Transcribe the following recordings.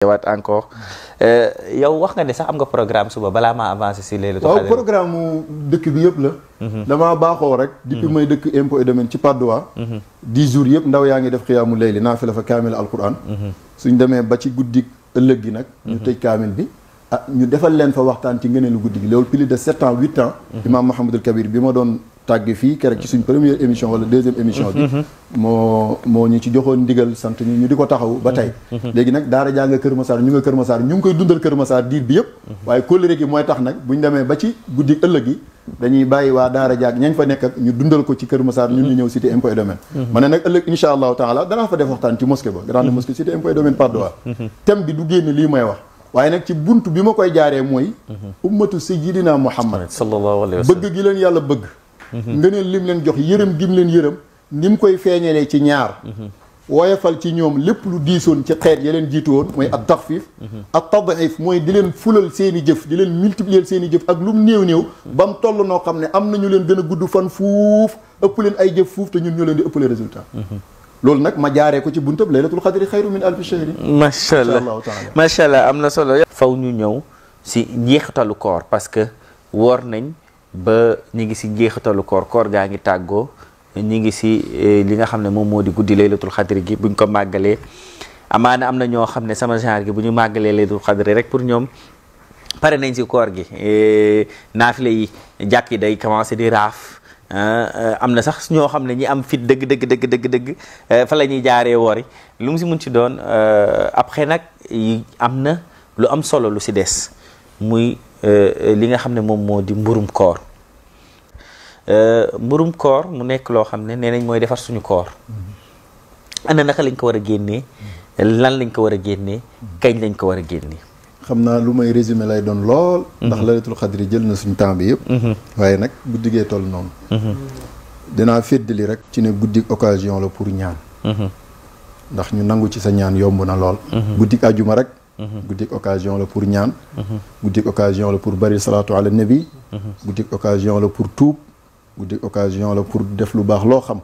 waat encore yow wax nga ne sax am nga programme suba balaa maa avancé si Laylatul Qadr. waaw programme mu dëkk bi yëpp la. damaa baaxoo rek. depuis may dëkk impôt et domaine ci Patte d'Oie. 10 jours yëpp ndaw yaa ngi def xiyaamu layli naafila fa kaamil alquran. suñ demee ba ci guddi ëllëg gi nag. ñu tëj kaamil bi. ah ñu defal leen fa waxtaan ci ngëneelu guddi gi loolu plus de 7 ans 8 ans. Imam Mouhamadul Kabir bi ma doon tàgge fii keroog ci suñ première émission wala deuxième émission bi. moo ñu ci joxoon ndigal sant ñu di ko taxaw ba tey. léegi nag daara jaa nga Kër Massar ñu nga Kër Massar ñu ngi koy dundal Kër Massar diir bi yëpp. waaye kóllëre gi mooy tax nag buñ demee ba ci guddi ëllëg gi dañuy bàyyi waa daara jaag ñañ fa nekk ak ñu dundal ko ci Kër Massar ñun ñu ñëw cité impôt et domaine. ma ne nag ëllëg insha allahu taala danaa fa def waxtaan ci mosquée ba grande mosquée cité impôt et domaine Patte d'Oie. thème bi du génn lii may wax waaye nag ci buntu bi ma koy jaaree mooy ummatu sayyidina Muhammad sallallahu alayhi wa sallam bëgg gi leen yàlla bëgg ngëneel lim leen jox yërëm gim leen yërëm ni mu koy feeñalee ci ñaar woyofal ci ñoom lépp lu diisoon ci xeet ya leen jiitu woon mooy at taxfiif at tadif mooy di leen fulal seen i jëf di leen multiplier seen i jëf ak lu mu néew néew ba mu toll noo xam ne am na ñu leen gën a gudd fan fuuf ëpp leen ay jëf fuuf te ñun ñu leen di ëppale résultat loolu nag ma jaaree ko ci buntab laylatul xadri xayru min alfi shahri macha allah macha allah am na solo. faw ñu ñëw si njeexitalu koor parce que woor nañ ba ñu ngi si njeexitalu koor gaa ngi tàggoo ñu ngi si li nga xam ne moom moo di guddi laylatul xadri gi buñ ko màggalee amaana am na ñoo xam ne sama genre gi bu ñu màggalee laylatul xadri rek pour ñoom pare nañ si koor gi naafile yi jàkk yi day commencé di raaf. am na sax ñoo xam ne ñi am fit dëgg fa la ñuy jaaree woori lu mu si mun ci doon après nag am na lu am solo lu si des muy li nga xam ne moom moo di mburum koor mu nekk loo xam ne nee nañ mooy defar suñu koor ana naka lañ ko war a génnee lan lañ ko war a génnee kañ lañ ko war a génnee. xam naa lu may résumé lay doon lool ndax laylatul xadri jël na suñu temps bi yëpp waaye nag guddigee toll noonu dinaa féddali rek ci ne guddig occasion la pour ñaan ndax ñu nangu ci sa ñaan yomb na lool guddig ajuma rek guddig occasion la pour ñaan guddig occasion la pour bari salaatu ala nabi guddig occasion la pour tuub guddig occasion la pour def lu baax loo xam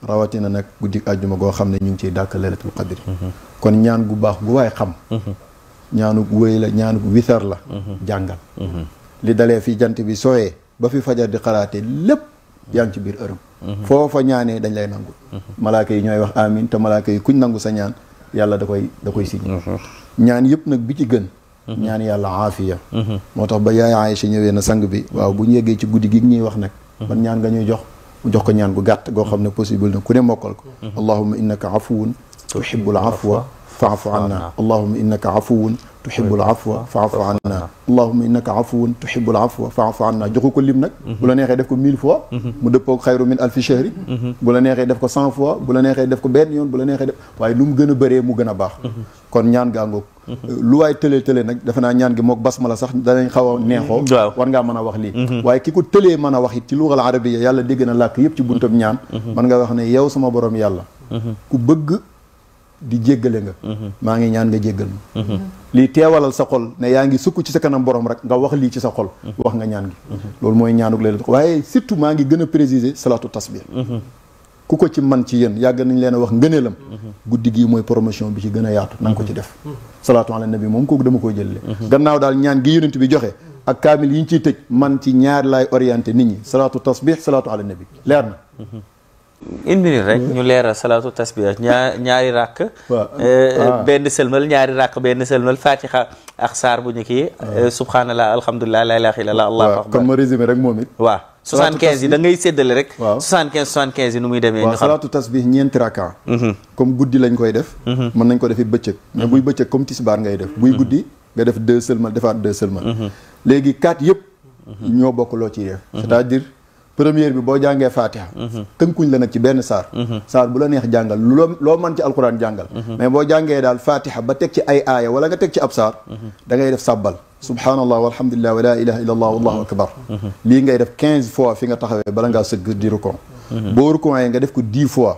rawatina nag guddig ajuma goo xam ne ñu ngi ciy dàkk laylatul xadri kon ñaan gu baax gu waay xam ñaanuk wëy la ñaanuk wisar la jàngal li dalee fi jant bi sooyee ba fi fajar di xalaatee lépp yaa ngi ci biir ërëm foofa ñaanee dañ lay nangu malaaka yi ñooy wax amin te malaaka yi kuñ nangu sa ñaan yàlla da koy signé ñaan yëpp nag bi ci gën ñaan yàlla aafiya moo tax ba yaay Aïcha ñëwee na sang bi waaw bu ñu yeggee ci guddi gi ñuy wax nag ban ñaan nga ñuy jox mu jox ko ñaan gu gàtt goo xam ne possible na ku ne mokkal ko allahumma innaka afuwun tuhibbul afwa fa'fu anna allahumma innaka afuwun tuhibbul afwa fa'fu anna allahumma innaka afuwun tuhibbul afwa fa'fu anna joxu ko lim nag bu la neexee def ko 1000 fois mu dëppoo xayru min alfi shahri bu la neexee def ko 100 fois bu la neexee def ko benn yoon bu la neexee def waaye lu mu gën a bëree mu gën a baax kon ñaan gaa ngoog lu waay tëlee nag defe naa ñaan gi mook basmala sax danañ xaw a neexoo war ngaa mën a wax lii waaye ki ko tëlee mën a wax it ci lugal arabiyya yàlla dégg na làkk yëpp ci buntab ñaan man nga wax ne yow sama borom yàlla ku bëgg di jéggale nga maa ngi ñaan nga jéggal ma lii teewalal sa xol ne yaa ngi sukk ci sa kanam borom rek nga wax lii ci sa xol wax nga ñaan gi loolu mooy ñaanuk laylatul waaye surtout maa ngi gën a préciser salaatu tasbih ku ko ci man ci yéen yàgg nañ leen a wax ngëneelam guddi gii mooy promotion bi ci gën a yaatu na nga ko ci def salaatu ala nabi moom kooku dama koy jëlle gannaaw daal ñaan gi yonent bi joxe ak kaamil yi ñu ciy tëj man ci ñaar laay orienté nit ñi salaatu tasbih salaatu ala nabi leer na une minute rek ñu leeral salaatu tasbih ñaari ràkk benn sëlmal ñaari ràkk benn sëlmal fatiha ak saar bu ñu kii subhanallah alhamdulilah la ilaha illallah allahu akbar kon ma résumé rek moom it waaw 75 yi da ngay séddale rek 75 yi nu muy demee ñu xam salaatu tasbih ñeenti raka comme guddi lañ koy def mën nañ ko def it bëccëg mais buy bëccëg comme tisbaar ngay def buy guddi nga def 2 sëlmal defaat 2 sëlmal léegi 4 yëpp ñoo bokk loo ciy def c'est-à-dire première bi boo jàngee fatiha tënkuñ la nag ci benn saar bu la neex jàngal loo mën ci alquran jàngal mais boo jàngee daal fatiha ba teg ci ay aaya wala nga teg ci ab saar da ngay def sàbbal subhanallah walhamdulillah wa la ilaha illa allah wallahu akbar lii ngay def 15 fois fi nga taxawee bala ngaa sëgg di rukon boo rukon nga def ko 10 fois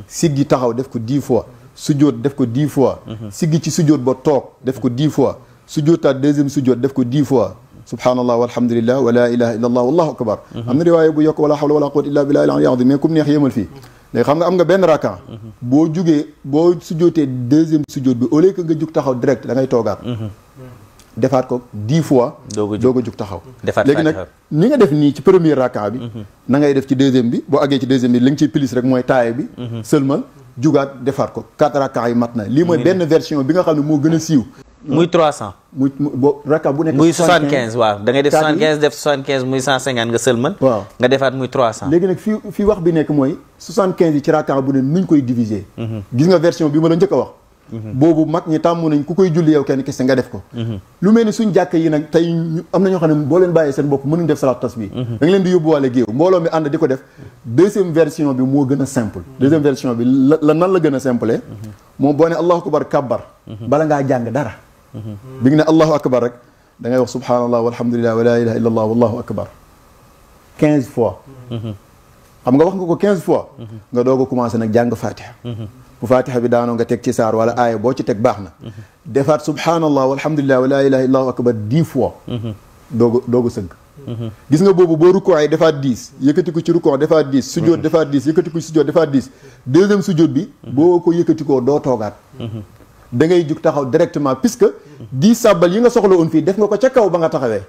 siggi taxaw def ko 10 fois sujjóot def ko 10 fois siggi ci sujjóot ba toog def ko 10 fois sujjóotaat deuxième sujjóot def ko 10 fois subhanallah walhamdulillah wa la ilaha illa allah wallahu akbar am na riwaaya bu yokk wala hawla wala quwwata illa billahi al-ali azim mais comme neex yemal fii léegi xam nga am nga benn rakka boo jugee boo sujjootee deuxième sujjoot bi au lieu que nga jug taxaw direct da ngay toogaat defaat ko 10 fois doog a jug taxaw léegi nag ni nga def nii ci premier rakka bi na ngay def ci deuxième bi boo àggee ci deuxième bi li nga ciy plus rek mooy taaye bi seulement jugaat defaat ko 4 rakka yi mat na lii mooy benn version bi nga xam ne moo gën a siiw muy 300 muy boo rakka bu nekk muy 75 waaw da ngay def 75 def 75 muy 150 nga sëlmal waaw nga defaat muy 300 léegi nag fii wax bi nekk mooy 75 yi ci rakka bu ne nuñ koy diviser gis nga version bi ma la njëkk a wax boobu mag ñi tàmm nañ ku koy julli yow kenn kese nga def ko lu mel ni suñ jàkk yi nag tey am na ñoo xam ne boo leen bàyyee seen bopp mënuñ def salaatu tasbih da nga leen di yóbbuwaale géew mbooloo mi ànd di ko def deuxième version bi moo gën a simple deuxième version bi la nan la gën a simple moom boo ne allahu akbar kabbar bala ngaa jàng dara bi nga ne allahu akbar rek da ngay wax subhanallah walhamdulillah wa la ilaha illa allah wallahu akbar 15 fois xam nga wax nga ko 15 fois nga doog a commencé nag jàng fatiha bu fatiha bi daanoo nga teg ci saar wala aaya boo ci teg baax na defaat subhanallah walhamdulillah wa la ilaha illa allahu akbar 10 fois doog a sëgg gis nga boobu boo rukkoo ay defaat 10 yëkkati ko ci rukkoo defaat 10 sujjóot defaat 10 yëkkati ko ci sujjóot defaat 10 deuxième sujjóot bi boo ko yëkkatikoo doo toogaat da ngay jug taxaw directement puisque 10 sàbbal yi nga soxla woon fii def nga ko ca kaw ba nga taxawee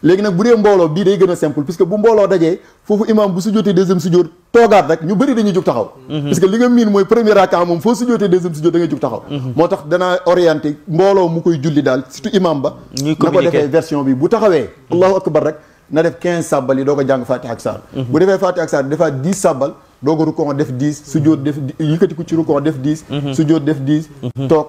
léegi nag bu dee mbooloo bii day gën a simple puisque bu mbooloo dajee foofu imam bu sujjóotee deuxième sujjóot toogaat rek ñu bëri dañuy jug taxaw parce que li nga miin mooy premier rakka moom foo sujjóotee deuxième sujjóot da ngay jug taxaw moo tax danaa orienté mbooloo mu koy julli daal surtout imam ba na ko defee version bi bu taxawee allahu akbar rek na def 15 sàbbal yi doo ko jàng fatiha ak saar bu defee fatiha ak saar defaat 10 sàbbal doo ko rukkoo def 10 sujjóot def yëkkati ko ci rukkoo def 10 sujjóot def 10 toog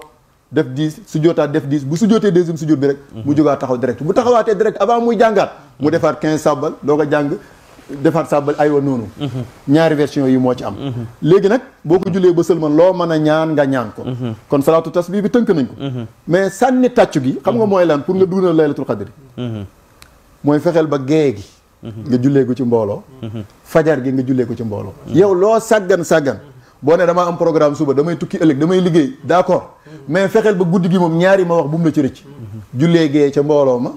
def 10 sujjóotaat def 10 bu sujjóotee deuxième sujjóot bi rek mu jógaat taxaw direct bu taxawaatee direct avant muy jàngaat mu defaat 15 sàbbal doo ko jàng defaat sàbbal aywa noonu ñaari version yi moo ci am léegi nag boo ko jullee ba sëlman loo mën a ñaan nga ñaan ko kon salaatu tasbih bi tënk nañ ko mais sànni tàccu gi xam nga mooy lan pour nga dundal laylatul qadri mooy fexeel ba gée gi nga jullee ko ci mbooloo fajar gi nga jullee ko ci mbooloo yow loo sàggan boo ne damaa am programme suba damay tukki ëllëg damay liggéey d'accord mais fexeel ba guddi gi moom ñaari ma wax bu mu la ci rëcc jullee gée ca mbooloo ma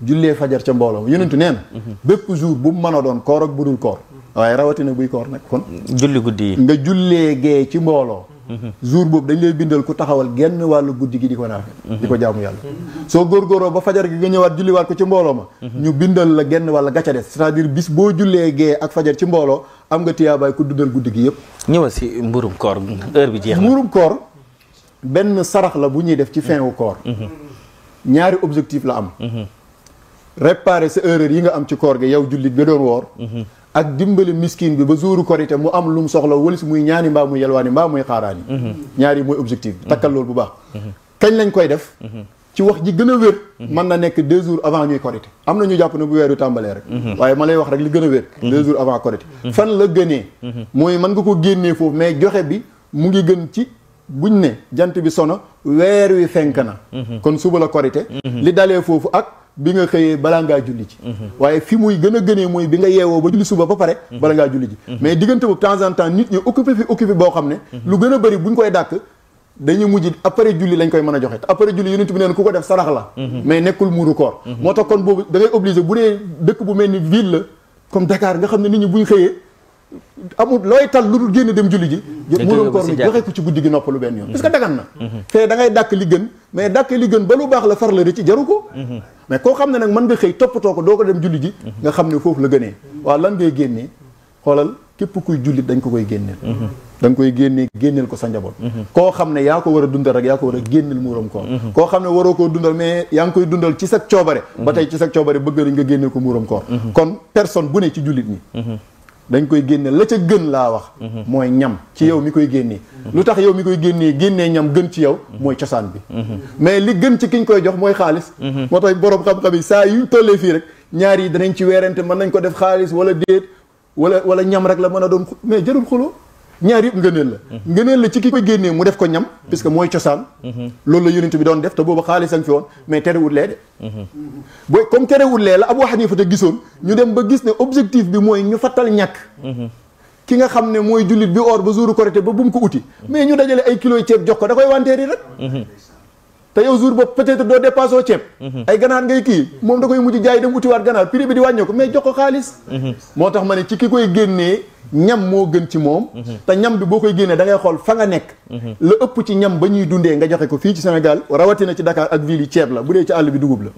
jullee fajar ca mbooloo ma yonentu nee na bépp jour bu mu mën a doon koor ak budul koor waaye rawatina buy koor nag kon julli guddi yi nga jullee gée ci mbooloo jour boobu dañ lay bindal ku taxawal genn wàllu guddi gi di ko naafe di ko jaamu yàlla soo góorgóoroo ba fajar gi nga ñëwaat julliwaat ko ci mbooloo ma ñu bindal la genn wàll ga ca des c'est-à-dire bis boo jullee gée ak fajar ci mbooloo am nga tiyaabaay ku dundal guddi gi yëpp ñëwal si mburum koor heure bi jeex na mburum koor benn sarax la bu ñuy def ci fin wu koor ñaari objectif la am réparer sa erreur yi nga am ci koor gi yow jullit bi doon woor ak dimbali miskin bi ba jouru korité mu am lu mu soxla walis muy ñaani mbaa muy yelwaani mbaa muy xaaraani ñaari mooy objectif bi takkal loolu bu baax kañ lañ koy def ci wax ji gën a wér mën na nekk 2 jours avant ñuy korité am na ñu jàpp ne bu weeru tàmbalee rek waaye ma lay wax rek li gën a wér 2 jours avant korité fan la gënee mooy mën nga ko génnee foofu mais joxe bi mu ngi gën ci buñ ne jant bi sono weer wi fenk na kon suba la korité li dalee foofu ak bi nga xëyee balaa ngaa julli ji waaye fi muy gën a gënee mooy bi nga yeewoo ba julli suba ba pare bala ngaa julli ji mais diggante boobu temps en temps nit ñi occupé boo xam ne lu gën a bëri buñ koy dàkk dañuy mujj après julli lañ koy mën a joxe te après julli yonent bi neen ku ko def sarax la mais nekkul muuru koor moo tax kon boobu da ngay obligé bu dee dëkk bu mel ni ville la comme Dakar nga xam ne nit ñi buñ xëyee amul looy tal lu dul génn dem julli ji muurum koor mi joxe ko ci guddi gi noppalu benn yoon parce que dagan na fee da ngay dàkk li gën mais dàkk li gën ba lu baax la far la ci jaru ko mais koo xam ne nag mën nga xëy toppatoo ko doo ko dem julli ji nga xam ne foofu la gënee waaw lan ngay génnee xoolal képp kuy jullit dañ ko koy génneel da nga koy génneel ko sa njaboot koo xam ne yaa ko war a dundal rek yaa ko war a génneel muuram koor koo xam ne waroo koo dundal mais yaa ngi koy dundal ci sa coobare ba tey ci sa coobare bëgg nañ nga génneel ko muuram koor kon personne bu ne ci jullit ñi dañ koy génne la ca gën laa wax mooy ñam ci yow mi koy génnee lu tax yow mi koy génnee ñam gën ci yow mooy cosaan bi mais li gën ci kiñ koy jox mooy xaalis moo tax boroom xam-xam yi saa yuñ tollee fii rek ñaar yi danañ ci weerante mën nañ ko def xaalis wala déet wala ñam rek la mën a doon mais jarul xuloo ñaar yëpp ngëneel la ci ki koy génnee mu def ko ñam puisque mooy cosaan loolu la yonent bi doon def te boobu xaalis a ngi fi woon mais terewul lee de booy comme terewul lee la Abu Hanifa te gisoon ñu dem ba gis ne objectif bi mooy ñu fattal ñàkk ki nga xam ne mooy jullit bi or ba jouru korité ba bu mu ko uti mais ñu dajale ay kilos ceeb jox ko da koy wanteeri rek te yow jour boobu peut-être doo dépassé ceeb ay ganaar ngay kii moom da koy mujj jaay dem utiwaat ganaar prix bi di wàññeeku mais jox ko xaalis moo tax ma ne ci ki koy génnee ñam moo gën ci moom te ñam bi boo koy génnee da ngay xool fa nga nekk la ëpp ci ñam ba ñuy dundee nga joxe ko fii ci Sénégal rawatina ci Dakar ak ville yi ceeb la bu dee ci àll bi dugub la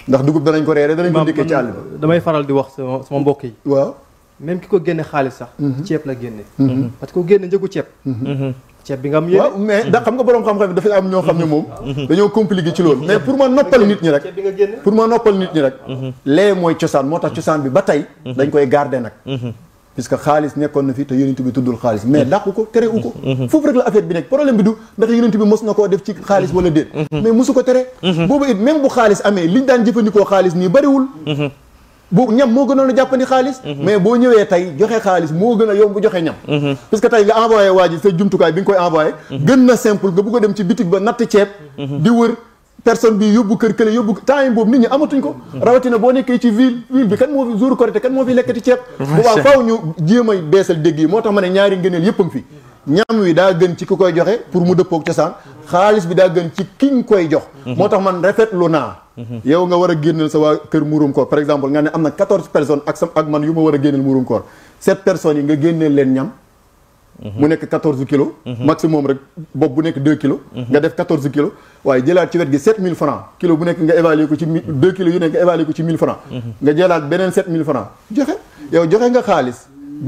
ndax dugub danañ ko reere danañ ko dikkee ci àll bi damay faral di wax sama mbokk yi waaw même ki ko génne xaalis sax ceeb la génne parce que ko génne njëgu ceeb ceeb bi nga am yéene waaw mais da xam nga borom xam-xam bi dafay am ñoo xam ne moom dañoo compliqué ci loolu mais pour ma noppal nit ñi rek ceeb bi nga génne pour ma noppal nit ñi rek lee mooy cosaan moo tax cosaan bi ba tey dañ koy garder nag puisque xaalis nekkoon na fi te yonent bi tuddul xaalis mais dàqu ko tere u ko foofu rek la affaire bi nekk problème bi du ndax yonent bi mos na koo def ci xaalis wala déet mais mosu ko tere boobu it même bu xaalis amee liñ daan jëfandikoo xaalis nii bariwul boobu ñam moo gënoon a jàppandi xaalis mais boo ñëwee tey joxe xaalis moo gën a yomb joxe ñam parce que tey nga envoyé waa ji sa jumtukaay bi nga koy envoyé gën na simple nga bugg a dem ci bitig ba natt ceeb di wër personne bi yóbbu kër kële yóbbu temps yi boobu nit ñi amatuñ ko rawatina boo nekkee ci ville bi kan moo fi jour Korité kan moo fi lekkati ceeb boobaa faaw ñu jéem a beesal dégg yi moo tax ma ne ñaari ngëneel yëpp a ngi fi ñam wi daa gën ci ku koy joxe pour mu dëppook cosaan xaalis bi daa gën ci kiñ koy jox moo tax man rafetlu naa yow nga war a génneel sa waa kër murum koor par exemple nga ne am na 14 personnes ak man yu ma war a génneel murum koor 7 personnes yi nga génneel leen ñam mu nekk 14 kilos maximum rek bopp bu nekk 2 kilos nga def 14 kilos waaye jëlaat ci wet gi 7000 francs kilo bu nekk nga évaluer ko ci 2 kilos yu nekk nga évaluer ko ci 1000 francs nga jëlaat beneen 7000 francs joxe yow joxe nga xaalis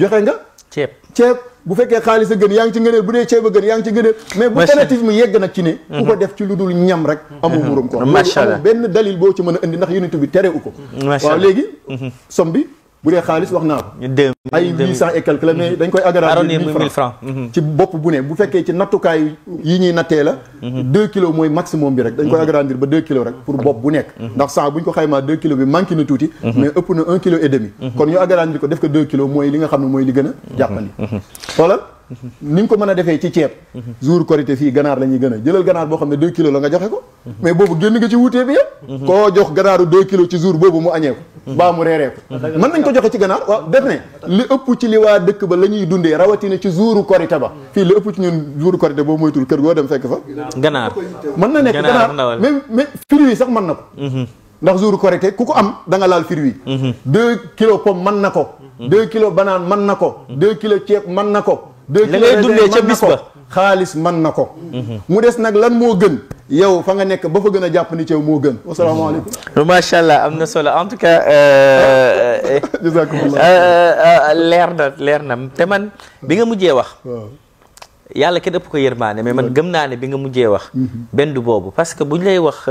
joxe nga ceeb bu fekkee xaalis a gën yaa ngi ci ngëneel bu dee ceeb a gën yaa ngi ci ngëneel mais bu fanatisme yegg nag ci ne ku ko def ci lu dul ñam rek amul murum ko loolu amul benn dalil boo ci mën a indi ndax yonent bi tere u ko waaw léegi somme bi bu dee xaalis wax naa ko ay 800 et quelque la mais dañ koy agrandir 1000 francs ci bopp bu ne bu fekkee ci nattukaay yi ñuy nattee la 2 kilos mooy maximum bi rek dañ koy agrandir ba 2 kilos rek pour bopp bu nekk ndax saa bu ñu ko xaymaa 2 kilos bi manqué na tuuti mais ëpp na 1 kilo et demi kon ñu agrandir ko def ko 2 kilos mooy li nga xam ne mooy li gën a jàppandi xoolal ni nga ko mën a defee ci ceeb jour Korité fii ganaar la ñuy gën a jëlal ganaar boo xam ne 2 kilos la nga joxe ko mais boobu génn nga ci wuutee bi yëpp koo jox ganaaru 2 kilos ci jour boobu mu añee ko baa mu reeree ko mën nañ ko joxe ci ganaar waaw def ne li ëpp ci li waa dëkk ba la ñuy dundee rawatina ci jouru Korité ba fii li ëpp ci ñun jouru Korité boobu moytul kër goo dem fekk fa ganaar mën na nekk ganaar mais fruits yi sax mën na ko ndax jouru Korité ku ko am da nga laal fruits yi 2 kilos pomme mën na ko 2 kilos banaan mën na ko 2 kilos ceeb mën na ko la ngay dundee ca bis ba xaalis mën na ko mu des nag lan moo gën yow fa nga nekk ba fa gën a jàpp ni ceew moo gën wasalaamaaleykum macha allah am na solo en tout cas leer na te man bi nga mujjee wax yàlla kenn ëpp ko yërmaane mais man gëm naa ne bi nga mujjee wax benn du boobu parce que bu ñu lay wax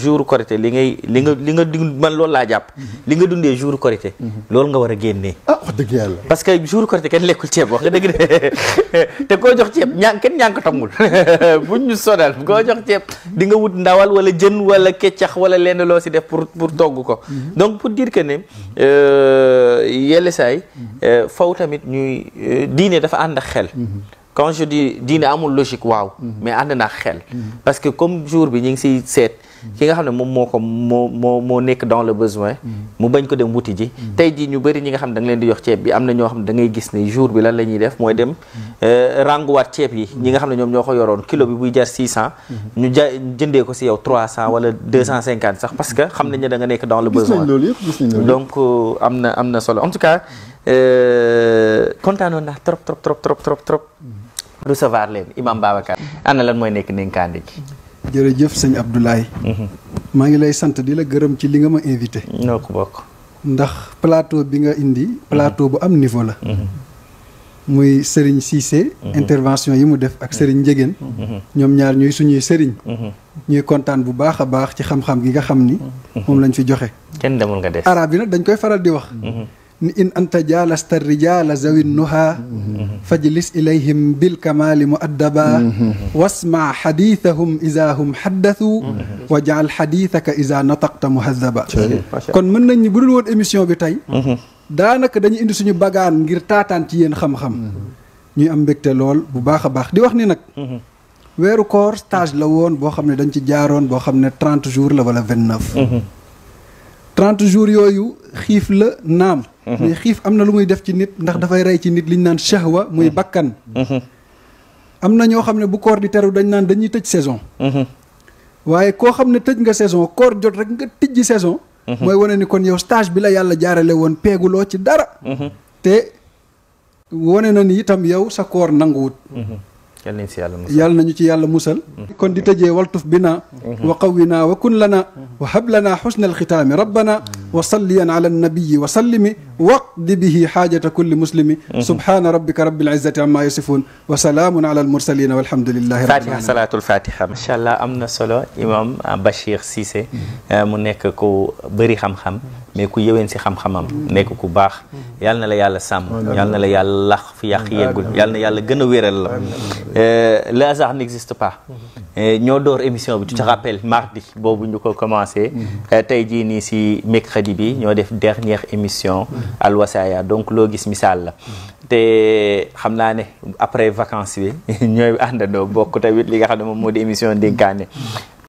jour Korité li nga man loolu laa jàpp li nga dundee jour Korité loolu nga war a génnee wax dëgg yàlla parce que jour Korité kenn lekkul ceeb wax nga dëgg de te koo jox ceeb kenn ñaa ko tamul buñ ñu sonal koo jox ceeb di nga wut ndawal wala jën wala keccax wala lenn loo si def pour togg ko donc pour dire que ne yelle saay faw tamit ñuy diine dafa ànd ak xel quand je dis diine amul logique waaw mais ànd naa xel parce que comme jour bi ñu ngi siy seet ki nga xam ne moom moo nekk dans le besoin mu bañ ko dem wuti ji tey jii ñu bëri ñi nga xam ne da nga leen di jox ceeb bi am na ñoo xam ne da ngay gis ne jour bi lan la ñuy def mooy dem ranguwaat ceeb yi ñi nga xam ne ñoom ñoo ko yoroon kilo bi buy jar 600 ñu jëndee ko si yow 300 wala 250 sax parce que xam nañ ne da nga nekk dans le besoin donc am na solo en tout cas kontaanoon naa trop recevoir leen Imam Babacar ana lan mooy nekk ndénkaane ji jërëjëf sëñ Abdoulaye maa ngi lay sant di la gërëm ci li nga ma invité ñoo ko bokk ndax plateau bi nga indi plateau bu am niveau la muy Serigne Cissé intervention yi mu def ak Serigne Ndiéguène ñoom ñaar ñuy suñuy Serigne ñuy kontaan bu baax a baax ci xam-xam gi nga xam ni moom lañ fi joxe kenn demul nga des arab yi nag dañ koy faral di wax ni in anta jalasta rijala zawin nuha fajlis ilayhim bil kamali muaddaba wasma xadithahum ida hum xaddathu wa jaal xadithaka ida nataqta muhadaba kon mën nañ ni bu dul woon émission bi tey daanaka dañu indi suñu bagaan ngir taataan ci yéen xam-xam ñuy am mbégte lool bu baax a baax di wax ni nag weeru koor stage la woon boo xam ne dañ ci jaaroon boo xam ne 30 jours la wala 29 30 jours yooyu xiif la naam mais xiif am na lu muy def ci nit ndax dafay rey ci nit li ñu naan shahwa muy bakkan am na ñoo xam ne bu koor di teru dañ naan dañuy tëj saison waaye koo xam ne tëj nga saison koor jot rek nga tijji saison mooy wane ni kon yow stage bi la yàlla jaarale woon peeguloo ci dara te wane na ni itam yow sa koor nanguwut yàlla nañu ci yàlla musal kon di tëjee waltuf bina wa qawwina wa kun lana wa hab lana xusna alxitaami rabbana wa salliyan ala annabiyi wa sallimi waqdi bihi xaajata kulli muslimi subhana rabbika rabbil izzati amma yasifun wa salaamun ala almursalina walhamdulillahi rabbil alamin salaatul fatiha macha allah am na solo imam Bachir Cissé mu nekk ku bëri xam-xam mais ku yëween si xam-xamam nekk ku baax yàlla na la yàlla sàmm yàlla na la yàlla lax fi yàq yeggul yàlla na yàlla gën a wéral la le hasard n'existe pas ñoo door émission bi tu te rappelles mardi boobu ñu ko commencé tey jii nii si mercredi bi ñoo def dernière émission Al Wasaaya donc loo gis misaal la te xam naa ne après vacances bi ñooy àndandoo bokk tamit li nga xam ne moom moo di émission dénkaane